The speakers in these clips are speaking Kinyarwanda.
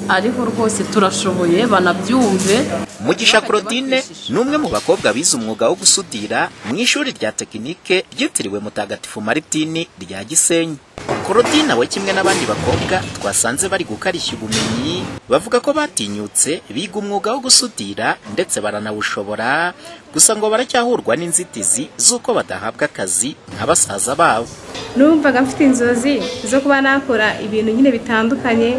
Ariko rwose turashoboye, banabyumve. Mugisha Claudine ni umwe mu bakobwa bize umwuga wo gusudira mu ishuri rya tekinike ryitiriwe Mutagatifu Maritini rya Gisenyi. Claudine we kimwe n'abandi bakobwa twasanze bari gukarishya ubumenyi, bavuga ko batinyutse biga umwuga wo gusudira ndetse baranawushobora, gusa ngo baracyahurwa n'inzitizi z'uko badahabwa akazi nka basaza babo. Numvaga mfite inzozi zo kuba nakora ibintu nyine bitandukanye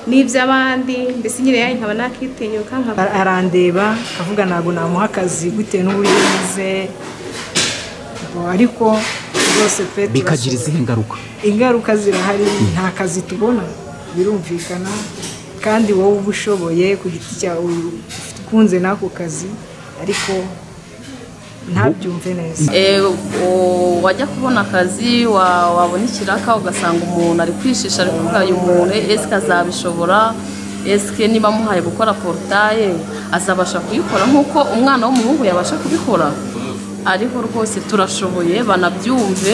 n'iby'abandi, mbese nyine nkaba nakitinyuka. Arandeba akavuga ntabwo namuha akazi bitewe n'uburyo yize, ariko rwose pe bikagira izihe ngaruka? Ingaruka zirahari, nta kazi tubona birumvikana, kandi wowe uba ushoboye ku giti cyawe ukunze n'ako kazi, ariko ntabyumve neza. Wajya kubona akazi, wabona ikiraka ugasanga umuntu ari kwishisha, ari kuvuga uyu muntu esike azabishobora, esike niba amuhaye gukora porutaye azabasha kuyikora nk'uko umwana w'umuhungu yabasha kubikora. Ariko rwose turashoboye, banabyumve,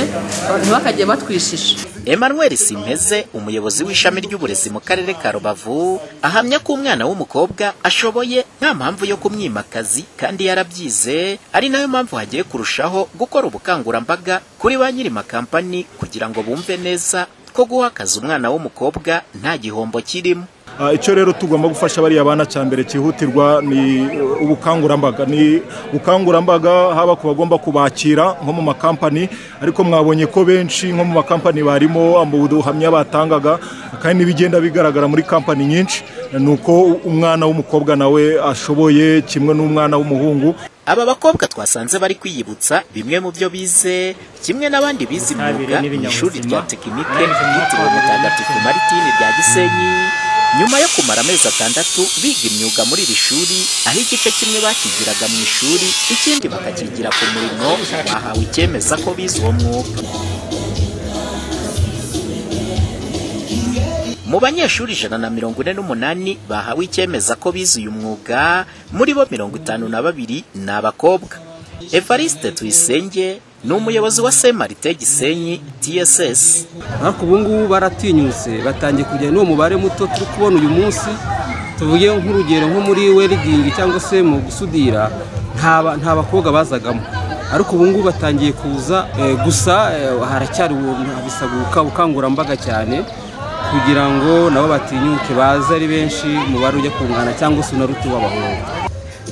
ntibakajye batwishisha. Emmanuel Simpeze, umuyobozi w'ishami ry'uburezi mu karere ka Rubavu, ahamya ko umwana w'umukobwa ashoboye, nta mpamvu yo kumwima akazi kandi yarabyize, ari nayo mpamvu hagiye kurushaho gukora ubukangurambaga kuri ba nyiri makampani kugira ngo bumve neza ko guha akazi umwana w'umukobwa nta gihombo kirimo. Icyo rero tugomba gufasha bariya bana cya mbere cyihutirwa ni ubukangurambaga, ni ubukangurambaga haba ku bagomba kubakira nko mu makampani, ariko mwabonye ko benshi nko mu makampani barimo ubuhamya batangaga, kandi n'ibigenda bigaragara muri kampani nyinshi ni uko umwana w'umukobwa nawe ashoboye kimwe n'umwana w'umuhungu. Aba bakobwa twasanze bari kwiyibutsa bimwe mu byo bize kimwe n'abandi bize imyuga mu ishuri rya tekinike ryitiriwe Mutagatifu Maritini rya Gisenyi, nyuma yo kumara amezi 6 biga imyuga muri iri shuri, aho igice kimwe bakigiraga mu ishuri ikindi bakakigira ku murimo, bahawe icyemeza ko bize uwo mwuga. Mu banyeshuri 148 bahawe icyemeza ko bize uyu mwuga, muri bo 52 ni abakobwa. Evariste Tuyisenge ni umuyobozi wa Saint Martin Gisenyi TSS. Ariko ubu ngubu baratinyutse, batangiye kujya n'uwo mubare muto turi kubona uyu munsi. Tuvuge nk'urugero nko muri welding cyangwa se mu gusudira, nta bakobwa bazagamo, ariko ubu ngubu batangiye kuza. Gusa haracyari bisaba ubukangurambaga cyane kugira ngo nabo batinyuke baze ari benshi, umubare ujya kungana cyangwa se unaruta uw'abahungu.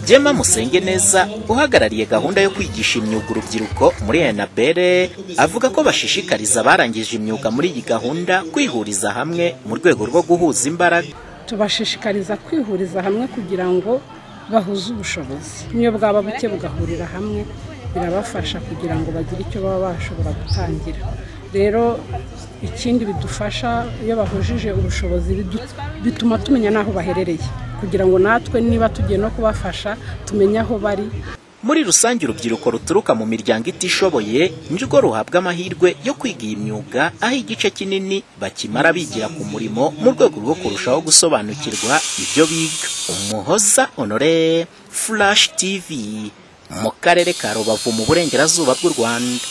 Jema Musenge neza uhagarariye gahunda yo kwigisha imyuga urubyiruko muri Enabere, avuga ko bashishikariza abarangije imyuga muri iyi gahunda kwihuriza hamwe mu rwego rwo guhuza imbaraga. Tubashishikariza kwihuriza hamwe kugira ngo bahuze ubushobozi, niyo bwaba buke bugahurira hamwe birabafasha kugira ngo bagire icyo baba bashobora gutangira. Rero ikindi bidufasha iyo bahujije ubushobozi bituma tumenya n'aho baherereye, kugira ngo natwe niba tugiye no kubafasha tumenye aho bari. Muri rusange urubyiruko ruturuka mu miryango itishoboye nirwo ruhabwa amahirwe yo kwiga iyi myuga, aho igice kinini bakimara bigira ku murimo mu rwego rwo kurushaho gusobanukirwa ibyo biga. Umuhoza Honore, Flash TV, mu karere ka Rubavu mu burengerazuba bw'u Rwanda.